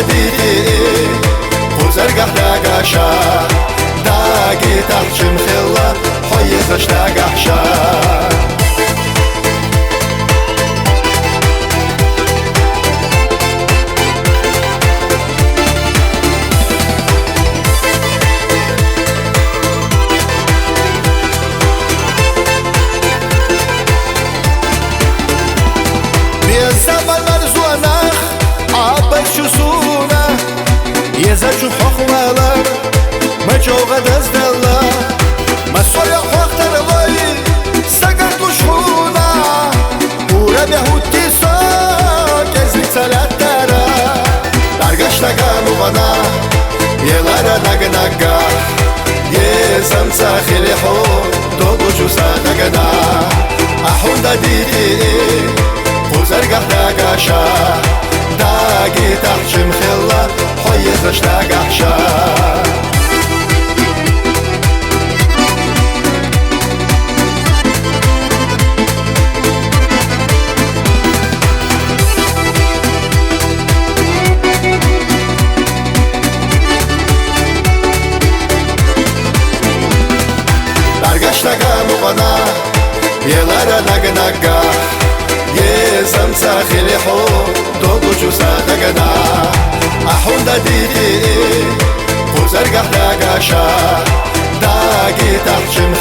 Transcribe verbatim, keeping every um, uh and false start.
Дити, хъузаргахь дагаша, даги тахчим хилла, хьо езаш дагахь ша. Беззаман марзуанах, Аббас чу суна, езачу хьохвала, мачо гадаздала, масоя хьохтарлой, сагатлуш хуна, ура бяхути со, кезли цалятара, даргаш дага мугана, елара нагнага, езам цахили хо, догучу садагана, ахунда дити, хъузаргахь дагаша, даги тахчим хилла, хьо езаш дагахь ша. Даргаш дага мугана, елара нагнага, езам цахили хо, догучу садагана, ахунда дити, хъузаргахь дагаша, даги тахчим